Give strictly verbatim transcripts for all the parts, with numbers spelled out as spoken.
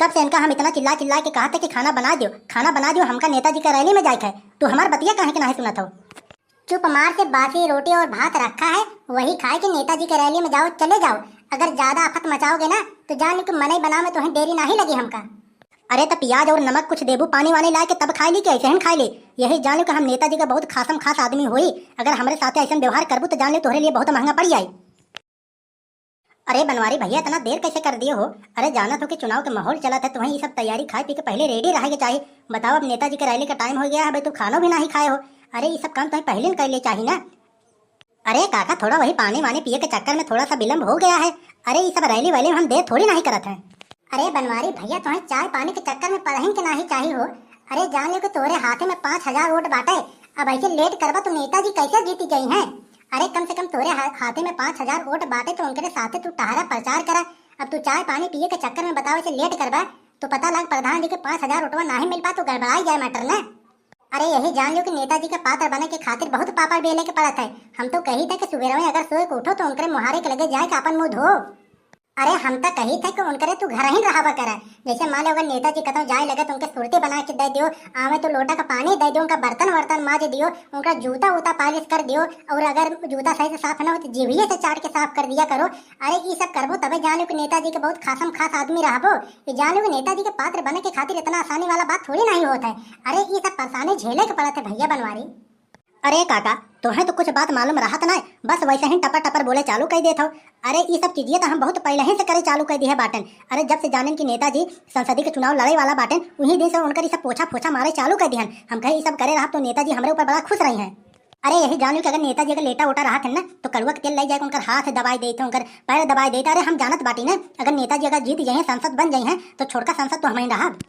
तब से इनका हम इतना चिल्ला चिल्ला के कहत है कि खाना बना दियो, खाना बना दियो, हमका नेताजी के रैली में जाए के है, तू हमार बतिया काहे के नाहीं सुनत हो? चुप मार से बासी रोटी और भात रखा है, वही खाए के नेताजी के रैली में जाओ, चले जाओ। अगर ज्यादा आफत मचाओगे ना तो जान लो कि मनई बनावे में तोहें देरी नाहीं लगी हमका। अरे तो प्याज और नमक कुछ देबू पानी वानी लाए के तब खाए ली कि ऐसे हम खाए ली? यही जान लो कि हम नेताजी का बहुत खासम खास आदमी होई, अगर हमरे साथे ऐसन व्यवहार करबू तो जान लो तोहरे लिए बहुत महंगा पड़ जाई। अरे बनवारी भैया, इतना देर कैसे कर दिए हो? अरे जानत हो कि चुनाव के माहौल चलत है, तुम्हें ये सब तैयारी खाए पी के पहले रेडी रहे के चाही। बताओ, अब नेताजी के रैली का टाइम हो गया है, अबे तू खानो भी नाहीं खाए हो। अरे ये सब काम तुम्हें पहले न कर लिए चाही ना। अरे काका, थोड़ा वही पानी वानी पिए के चक्कर में थोड़ा सा विलम्ब हो गया है। अरे ये सब रैली वैली में हम देर थोड़ी नाहीं करत हैं। अरे बनवारी भैया, तुम्हें चाय पानी के चक्कर में पड़हिन के नाहीं चाही हो। अरे जान लो कि तोरे हाथे में पाँच हजार वोट बाटे, अब ऐसे लेट करबा तो नेताजी कैसे जीती गई हैं? अरे कम से कम तोरे हा-, हाथे में पाँच हजार वोट बाटे तो उनके साथे तू टहरा प्रचार करा। अब तू चाय पानी पिए के चक्कर में बताओ ऐसे लेट करबा तो पता लग प्रधान जी के पाँच हजार वोटवा नाहीं मिल पा तो गड़बड़ाई जाए मैटर ना। अरे यही जान लो कि नेताजी के पात्र बने के खातिर बहुत पापड़ बेले के पड़त है। हम तो कही थे कि सुबेरे में अगर सोए के उठो तो उनकरे मुहारे के लगे जाए के अपन मुंह धो। अरे हम तो कही थे कि उनकरे तू घर ही रहावा करे। जैसे मान लो अगर नेताजी कतौ जाए लगे तो उनके सुरती बना के दे दियो, आवे तो लोटा का पानी दे दियो, उनका बर्तन वर्तन माज दियो, उनका जूता उता पालिश कर दियो, और अगर जूता सही से साफ ना हो तो जीभिये से चाट के साफ कर दिया करो। अरे ई सब करबो तबे जान लो कि नेताजी के बहुत खासम खास आदमी रहबो। ये जान लो कि नेताजी के पात्र बने के खातिर इतना आसानी वाला बात थोड़ी नाहीं होत है। अरे ई सब परेशानी झेले के पड़त है भैया बनवारी। अरे काका, तोहे तो कुछ बात मालूम रहत ना, बस वैसे ही टपर टपर बोले चालू कर देत हो। अरे ई सब चीजिए तो हम बहुत पहले ही से करे चालू कर दिए बाटन। अरे जब से जानेन कि नेताजी संसदीय के चुनाव लड़े वाला बाटन, वही दिन से उनकर ई सब पोछा फोछा मारे चालू कर दिहन। हम कहे ई सब करे रहब तो नेताजी हमरे ऊपर बड़ा खुश रही हैं। अरे यही जान लो कि अगर नेताजी अगर लेटा उटा रहत हैं ना, तो कड़ुआ के तेल ले जाके उनकर हाथ दबाई देते, उनकर पैर दबाई देते। अरे हम जानत बाटी ना, अगर नेताजी अगर जीत जाइए, संसद बन जाइए, तो छोटका संसद तो हम ही रहब।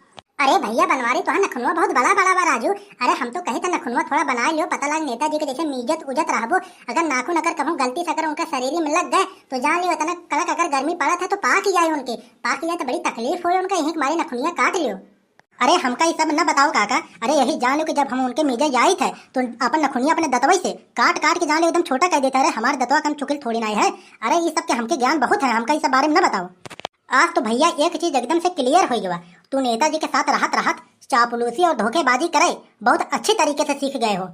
अरे भैया बनवारी, तोहार नखुनवा बहुत बड़ा बड़ा बा राजू। अरे हम तो कही था नखुनवा थोड़ा बनाए लियो, पता लग नेताजी के जैसे मीजत उजत रहबो। अगर नाखून अगर कहूँ गलती से अगर उनका शरीर में लग गए तो जान लियो इतना कड़क अगर गर्मी पड़त है तो पाक ही जाए उनके, पाक ही जाए तो बड़ी तकलीफ होए उनका, यही के मारे नखुनिया काट लियो। अरे हमका ये सब न बताओ काका, अरे यही जान लो कि जब हम उनके मीजे जाइत है तो अपन नखुनिया अपने दतवई से काट काट के जान लो एकदम छोटा कर देता है। अरे हमारे दतवा कम चुकिल थोड़ी ना है। अरे ये सब के हमके ज्ञान बहुत है, हमका ये सब बारे में न बताओ। आज तो भैया एक चीज एकदम से क्लियर हो गवा, तू नेताजी के साथ रहत रहत चापलूसी और धोखेबाजी करे बहुत अच्छी तरीके से सीख गए हो।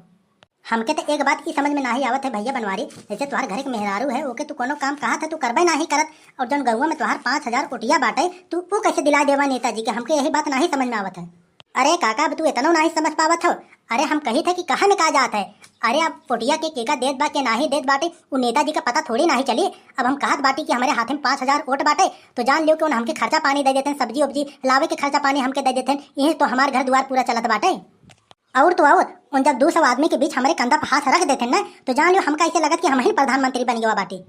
हमके तो एक बात ई समझ में नाही आवत है भैया बनवारी, जैसे तुम्हारे घर के मेहरारू है, ओके तू कोनो काम कहा था, तू करबे नाही करत, और जौन गौवा में तुम्हार पाँच हजार उटिया बाटे, तू ऊ कैसे दिला देवा नेताजी के? हमके यही बात नाही समझ में आवत है। अरे काका, अब तू इतनो नाही समझ पावत हो। अरे हम कही थे कि कहाँ में का जात है? अरे अब उटिया के केका देत बा के नाही देत बाटे, उ नेताजी का पता थोड़ी नाही चली। अब हम कहत बाटी कि हमारे हाथ में पाँच हजार वोट बाटे, तो जान लियो कि उन हमके खर्चा पानी दे देते हैं, सब्जी उब्जी लावे के खर्चा पानी हमके दे देते हैं, यही तो हमार घर दुआर पूरा चलत बाटे। और तो और, उन जब दो सौ आदमी के बीच हमरे कंधा पर हाथ रख देते हैं ना, तो जान लियो हमका ऐसे लगत कि हम ही प्रधानमंत्री बन गवा बाटी।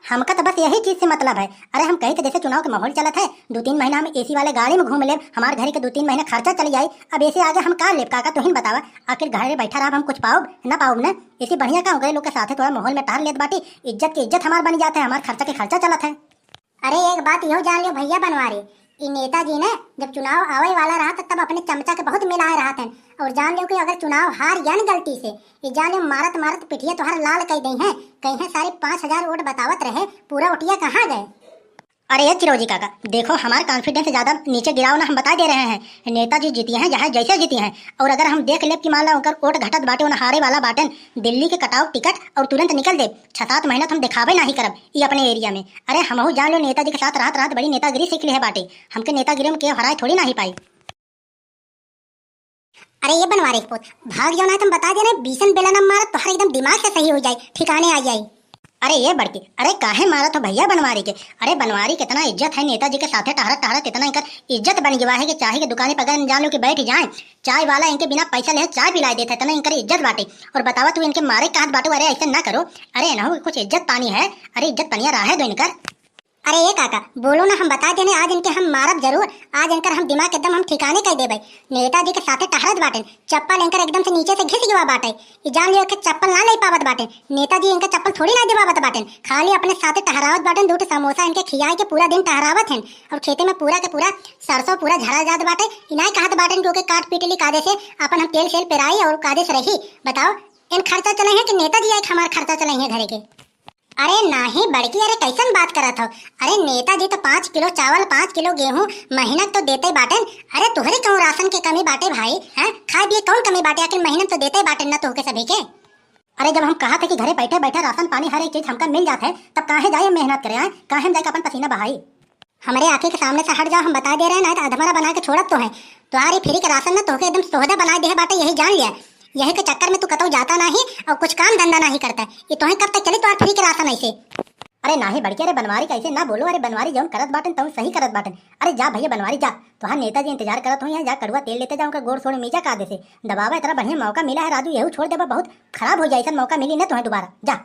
हमका तो बस यही चीज से मतलब है। अरे हम कही थे जैसे चुनाव के माहौल चलत है, दो तीन महीना हम एसी वाले गाड़ी में घूम लेब, हमार घरे के दो तीन महीना खर्चा चली जाई। अब एसे आगे हम का लेब काका, तोहिन बतावा। आखिर घरे बैठा रहब, हम कुछ पाउब ना पाउब ना। एसे बढ़िया का ओकरे लोग के साथे थोड़ा माहौल में टहल लेत बाटी, इज्जत के इज्जत हमार बन जात है, हमार खर्चा के खर्चा चलत है। अरे एक बात इहो जान लियो भैया बनवारी, ई नेताजी ने जब चुनाव आवे वाला रहा था तब अपने चमचा के बहुत मिलाए रहत हैं। और जान लियो कि अगर चुनाव हार गया न गलती से, ई जान लियो मारत मारत पिठिया तोहार लाल कई दई हैं। कहीं है सारे पाँच हजार वोट बतावत रहे, पूरा वोटिया कहाँ गए? अरे ये चिरौजी काका, देखो हमार कॉन्फिडेंस ज्यादा नीचे गिराओ ना, हम बता दे रहे हैं, नेताजी जीती हैं चाहे जैसे जीती हैं। और अगर हम देख लेब कि मान ला उनकर वोट घटत बाटे, उन हारे वाला बाटन, दिल्ली के कटाओ टिकट और तुरंत निकल देब। छह सात महीना तो हम दिखावे नाही करब ई अपने एरिया में। अरे हमहू जान लो नेताजी के साथ रहत रहत बड़ी नेतागिरी सीख ली है बाटे। हमके नेतागिरी में केहू हराए थोड़ी नाही पाई। अरे ये बनवारी के पूत, भाग जाओ ना, तुम बता देना, बीसन बेला ना मारत, तोहर एकदम दिमाग से सही हो जाए, ठिकाने आ जाए। अरे ये बड़की, अरे काहे मारत हो भैया बनवारी के? अरे बनवारी के इतना इज्जत है नेताजी के साथे टहरत टहरत, इतना इनकर इज्जत बन गवा है कि चाय के दुकाने पर अगर जान लो कि बैठ जाए, चाय वाला इनके बिना पैसा ले चाय पिला देता है, इतना इनकर इज्जत बाटे। और बतावा तू इनके मारे कहत बाटू, अरे ऐसे ना करो, अरे इनहू के कुछ इज्जत पानी है, अरे इज्जत पनिया रहे दो इनकर। अरे ए काका, बोलो ना, हम बता देने, आज इनके हम मारब जरूर, आज इनकर हम दिमाग एकदम हम ठिकाने कर देबे। नेताजी के साथे टहरत बाटेन, चप्पल इनकर एकदम से नीचे से घिस गवा बाटे। ई जान लियो कि चप्पल ना ले पावत बाटेन, नेताजी इनका चप्पल थोड़ी ना दिवावत बाटेन, खाली अपने साथे टहरावत बाटेन, दो ठे समोसा इनके खियाए के पूरा दिन टहरावत हैं और खेते में पूरा के पूरा सरसों पूरा झरा जात बाटे। ई नाय कहत बाटेन कि ओके काट पीट ली कायदे से, अपन हम तेल सेल पेराई और कायदे से रही। बताओ, इन खर्चा चले हैं कि नेताजी आए हमार खर्चा चले हैं घरे के? अरे नाही बड़की, अरे कैसन बात करत हो? अरे नेताजी तो पाँच किलो चावल, पाँच किलो गेहूं महीना तो देते बाटेन। अरे तोहरे कहूँ राशन के कमी बाटे भाई? हैं, खाए पिए कौन कमी बाटे? आखिर महीना तो देते बाटेन ना तोहके सभी के। अरे जब हम कहा थे कि घरे बैठे बैठे राशन पानी हर एक चीज हमका मिल जात है, तब काहे जाए हम मेहनत करे, आए काहे हम जाए अपन पसीना बहाई? हमरे आँखी के सामने से हट जाओ, हम बता दे रहे हैं, ना तो अधमरा बना के छोड़त तो है। तोहार ई फ्री के राशन ना तोहके एकदम सोहदा बना दे बाटे, यही जान लिया। यही के चक्कर में तू कतौ जाता नाही और कुछ काम धंधा नाही करता। ये तोहे कब तक चली तोहार फ्री के राशन ऐसे? अरे नाही बड़की, अरे बनवारी कैसे ना बोलो, अरे बनवारी जौन करत बाटन तौन सही करत बाटन। अरे जा भैया बनवारी जा, तोहार नेताजी इंतजार करत हो यहाँ, जा कड़ुआ तेल लेते जा, उनका गोड़ सोड़ मीजा का दे से दबावा, इतना बढ़िया मौका मिला है राजू, यहू छोड़ देबा, बहुत खराब हो जाए, ऐसा मौका मिली ना तोहे दोबारा, जा।